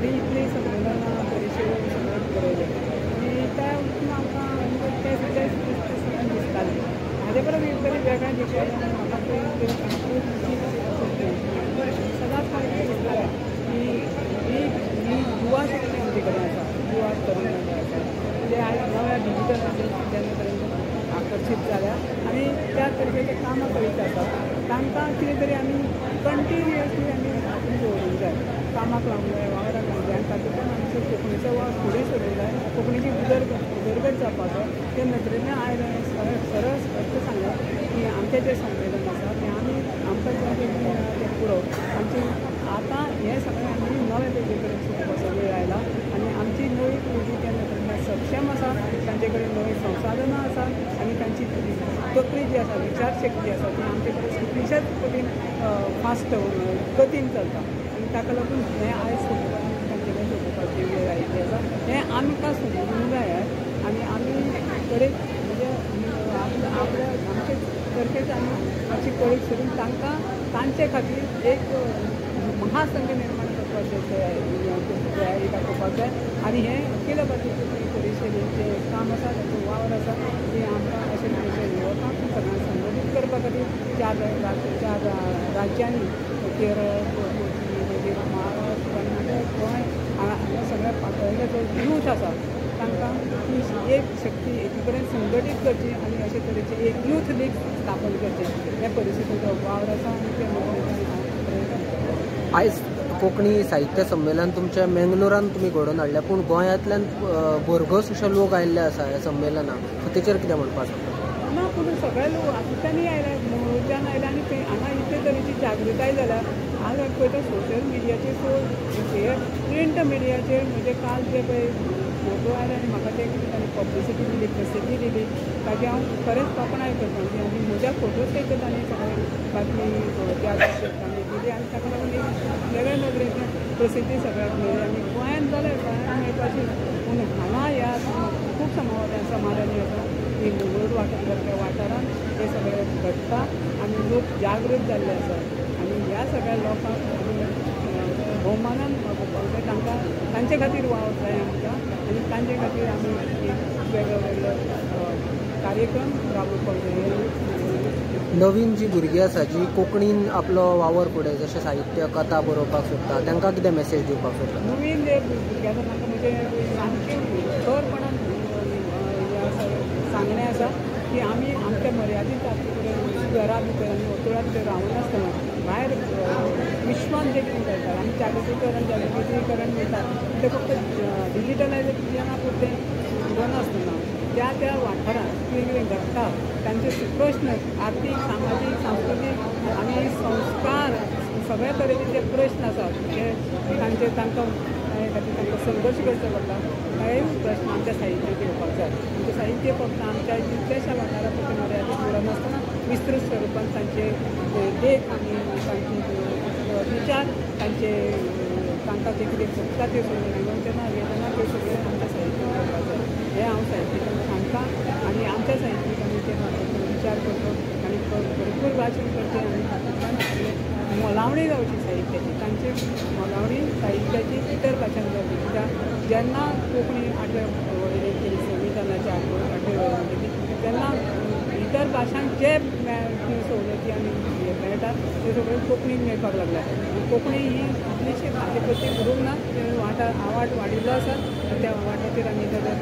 आनी इतलीं संमेलनां परिशदो सगळें बरयलें आनी त्या वचून आमकां तें सगळें दिसतालें. हाजे परस एक तरी वेगळें दिसलें म्हाका खूब सदांच म्हाका दिसतालें की ही ही युवा शक्ती आमचे कडेन आसा, युवा तरुण आसा ते आयज नव्या डिजिटलायजेशन कडेन आकर्शीत जाल्या आनी त्या तरेचे कामां करीत आसा. तांकां कितें तरी आमी कंटिन्युअसली आमी हातूंत दवरूंक जाय, कामाक लावंक जाय, वावराक लावंक जाय आनी तातूंतल्यान आमचो कोंकणीचो वावर फुडें सरूंक जाय, कोंकणीची उदरगत जावपाचो ते नदरेंतल्यान आयज हांवें सरळ स्पश्ट सांगलें की आमचें जें संमेलन आसा तें आमी आमकां जें कितें मेळ्ळां तें पुरो. आमची आतां हें सगळें आमी नवे पिळगे कडेन सोंपोवपाचो वेळ आयला आनी आमची नवी पिळगी त्या नदरेंतल्यान सक्षम आसा, तांचे कडेन नवीं संसाधनां आसा आनी तांची तकली जी आसा, विचारशक्ती आसा ती आमचे कडेन कितलीशाच पटीन फास्ट गतीन चलता आनी ताका लागून हें आयज सोंपोवपाची तांचे कडेन सोंपोवपाची वेळ आयिल्ली आसा. हें आमकां समजूंक जाय आनी आमी कडेन म्हणजे आपल्या आमचे तर्फेच आमी मातशी कळीत करून तांकां तांचे खातीर एक महासंघ निर्माण करपाचें तयारी दाखोवपाक जाय आनी हें अखिल भारतीय कोंकणी परिशदेचें काम आसा, ताचो वावर आसा की आमकां अशे तरेचे युवकांक सगळ्यांक संघटीत करपा खातीर चार राज्यांनी केरळ, कोची, मागीर महाराष्ट्र, कर्नाटक, गोंय हांगा सगळ्या पातळिल्ले जो यूथ आसा तांकां ती एक शक्ती एकी कडेन संघटीत करची आनी अशे तरेची एक यूथ लीग स्थापन करचें हे परिशदेचो वावर आसा आनी ते प्रयत्न. आयज कोंकणी साहित्य संमेलन तुमच्या मेंगलोरान तुमी घडोवन हाडलें, पूण गोंयांतल्यान भरघोस अशे लोक आयिल्ले आसा ह्या संमेलनाक, सो तेचेर कितें म्हणपाक सोदता? ना, पूण सगळे लोक हातूंतल्यानूय आयले, मंगळूरच्यान आयले आनी थंय हांगा इतले तरेची जागृताय जाल्या. आज हांव पळयता सोशल मिडियाचेर, सो हे प्रिंट मिडियाचेर म्हजे काल जे पळय फोटो आयले आनी म्हाका ते कितें तांणी पब्लिसिटी दिली, प्रसिद्धी दिली, ताची हांव खरेंच तोखणाय करता. आनी म्हज्या फोटोज सयत तांणी सगळे बातमी त्या तांणी दिली आनी ताका लागून एक वेगळे नदरेंतल्यान प्रसिद्धी सगळ्याक मेळ्ळी आनी गोंयांत जाल्यार गोंयांत मेळपाची, पूण हांगा ह्या खूब समाधानी आसा की मंगळूर सारक्या वाठारांत हें सगळें घडटा आनी लोक जागृत जाल्ले आसा आनी ह्या सगळ्या लोकांक भोवमानान वागोवपाक जाय, तांकां तांचे खातीर वावर जाय आमकां आनी तांचे खातीर आमी एक वेगळो वेगळो कार्यक्रम राबोवपाक जाय. नवीन जी भुरगीं आसा जी कोंकणीन आपलो वावर फुडें जशें साहित्य, कथा बरोवपाक सोदता तांकां कितें मॅसेज दिवपाक सोदता? नवीन जे भुरगे आसा तांकां म्हणजे सामकें खरपणान सांगणें आसा की आमी आमच्या मर्यादीत जाती कडेन घरा भितर आनी वर्तुळा भितर रावनासतना भायर विश्वान जें कितें चलता आमी जागतीकरण जागृतीकरण म्हणटा तें फक्त डिजिटलायजेशना पुरतें उरनासतना त्या त्या वाठारांत कितें कितें घडटा तांचे प्रश्न आर्थीक, सामाजीक, सांस्कृतीक आनी संस्कार सगळ्या तरेचे जे प्रश्न आसात ते तांचे तांकां खातीर तांकां संघर्श करचो पडटा. कांय प्रश्न आमच्या साहित्यांत येवपाक जाय. आमचें साहित्य फक्त आमच्या जितल्याशा वाठारा पुरतें मर्यादीत उरनासतना विस्तृत स्वरुपान तांचे लेख आमी तांचे विचार तांचे तांकां जें कितें भोगता त्यो सगळ्यो विवंचना वेदना त्यो सगळ्यो आमच्या साहित्यांत येवपाक जाय. हें हांव साहित्यिकांक सांगता आनी आमच्या साहित्यिकांनी ते विचार करचो आनी भरपूर वाचन करचें आनी तातूंतल्यान आपलें मोलावणी जावची साहित्याची, तांची मोलावणी साहित्याची इतर भाशांक जावची. कित्याक जेन्ना कोंकणी आठव्या वळेरेंत केली, संविधानाच्या आठव्या वळेरेंत केली तेन्ना इतर भाशांक जे सवलती आनी मेळटात त्यो सगळ्यो कोंकणीक मेळपाक लागल्या. कोंकणी ही इतलीशी हाचे प्रती उरूंक ना, वाट आवाट वाडिल्लो आसा आनी त्या वाटाचेर आमी नदर